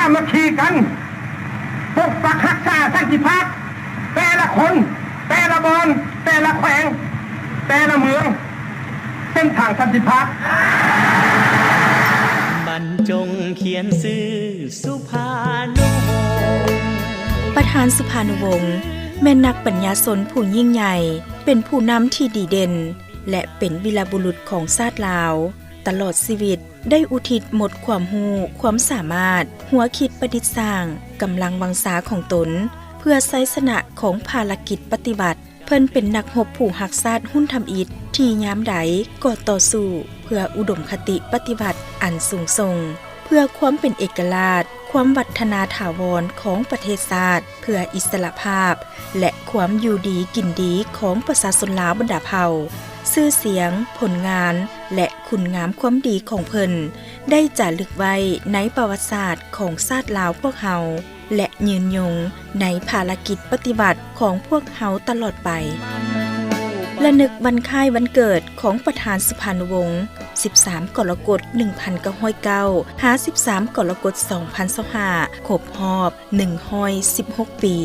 າມັກຄີກັນ ປົກປັກຮັກສາສັນຕິພາບ ແຕ່ລະຄົນ ແຕ່ລະບ່ອນ ແຕ່ລະແຂວງ ແຕ່ລະເມືອງ ເສັ້ນທາງສັນຕິພາບ. ບັນຈົງຂຽນຊື່ ສຸພານຸວົງ. ປະທານສຸພານຸວົງ ແມ່ນນັກປັນຍາຊົນຜູ້ຍິ່ງໃຫຍ່, ເປັນຜູ້ນຳທີ່ດີເດັ່ນ ແລະ ເປັນວີລະບຸລຸດຂອງຊາດລາວ. ຕະຫຼອດຊີວິດ ໄດ້ອຸທິດໝົດຄວາມຮູ້, ຄວາມສາມາດ, ຫົວຄິດປະດິດສ້າງ, ກຳລັງວັງຊາຂອງຕົນ ເພື່ອໄຊຊະນະຂອງພາລະກິດປະຕິວັດ. ເພິ່ນເປັນນັກຮົບຜູ້ຮັກຊາດຮຸ່ນທຳອິດ ທີ່ຍາມໃດກໍຕໍ່ສູ້ເພື່ອອຸດົມຄະຕິປະຕິວັດອັນສູງສົ່ງ, ເພື່ອຄວາມເປັນເອກະລາດ, ຄວາມວັດທະນາຖາວອນຂອງປະເທດຊາດ, ເພື່ອອິດສະຫຼະພາບ ແລະ ຄວາມຢູ່ດີກິນດີຂອງປະຊາຊົນລາວບັນດາເຜົ່າ. ຊື່ສຽງ, ຜົນງານ ແລະ ຄຸນງາມຄວາມດີຂອງເພິ່ນ ໄດ້ຈາລຶກໄວ້ໃນປະຫວັດສາດຂອງຊາດລາວພວກເຮົາ ແລະ ຍືນຍົງໃນພາລະກິດປະຕິວັດຂອງພວກເຮົາຕະຫຼອດໄປ. ລະນຶກວັນຄ້າຍວັນເກີດຂອງປະທານສຸພານຸວົງ ສິບສາມ ກໍລະກົດ ໜຶ່ງພັນເກົ້າຮ້ອຍເກົ້າ ຫາ ສິບສາມ ກໍລະກົດ ສອງພັນຊາວຫ້າ ຄົບຮອບ ໜຶ່ງຮ້ອຍສິບຫົກປີ.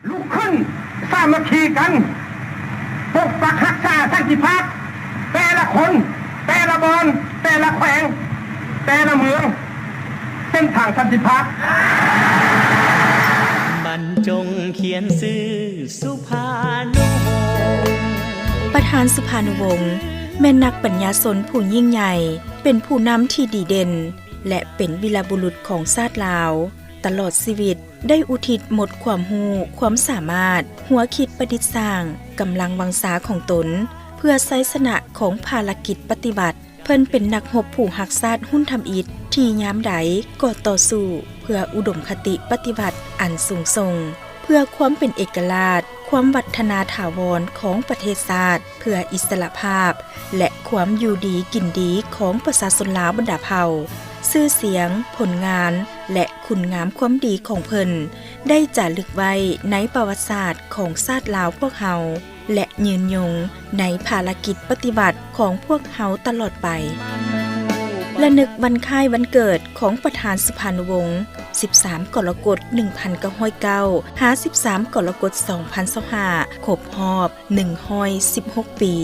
ລຸກຂຶ້ນສາມັກຄີກັນ ປົກປັກຮັກສາສັນຕິພາບ ແຕ່ລະຄົນ ແຕ່ລະບ່ອນ ແຕ່ລະແຂວງ ແຕ່ລະເມືອງ ເສັ້ນທາງສັນຕິພາບ. ບັນຈົງຂຽນຊື່ ສຸພານຸວົງ. ປະທານສຸພານຸວົງ ແມ່ນນັກປັນຍາຊົນຜູ້ຍິ່ງໃຫຍ່, ເປັນຜູ້ນຳທີ່ດີເດັ່ນ ແລະ ເປັນວີລະບຸລຸດຂອງຊາດລາວ. ຕະຫຼອດຊີວິດ ໄດ້ອຸທິດໝົດຄວາມຮູ້, ຄວາມສາມາດ, ຫົວຄິດປະດິດສ້າງ, ກຳລັງວັງຊາຂອງຕົນ ເພື່ອໄຊຊະນະຂອງພາລະກິດປະຕິວັດ. ເພິ່ນເປັນນັກຮົບຜູ້ຮັກຊາດຮຸ່ນທຳອິດ ທີ່ຍາມໃດກໍຕໍ່ສູ້ເພື່ອອຸດົມຄະຕິປະຕິວັດອັນສູງສົ່ງ, ເພື່ອຄວາມເປັນເອກະລາດ, ຄວາມວັດທະນາຖາວອນຂອງປະເທດຊາດ, ເພື່ອອິດສະຫຼະພາບ ແລະ ຄວາມຢູ່ດີກິນດີຂອງປະຊາຊົນລາວບັນດາເຜົ່າ. ຊື່ສຽງ, ຜົນງານ ແລະ ຄຸນງາມຄວາມດີຂອງເພິ່ນ ໄດ້ຈາລຶກໄວ້ໃນປະຫວັດສາດຂອງຊາດລາວພວກເຮົາ ແລະ ຍືນຍົງໃນພາລະກິດປະຕິວັດຂອງພວກເຮົາຕະຫຼອດໄປ. ລະນຶກວັນຄ້າຍວັນເກີດຂອງປະທານສຸພານຸວົງ ສິບສາມ ກໍລະກົດ ໜຶ່ງພັນເກົ້າຮ້ອຍເກົ້າ ຫາ ສິບສາມ ກໍລະກົດ ສອງພັນຊາວຫ້າ ຄົບຮອບ ໜຶ່ງຮ້ອຍສິບຫົກປີ.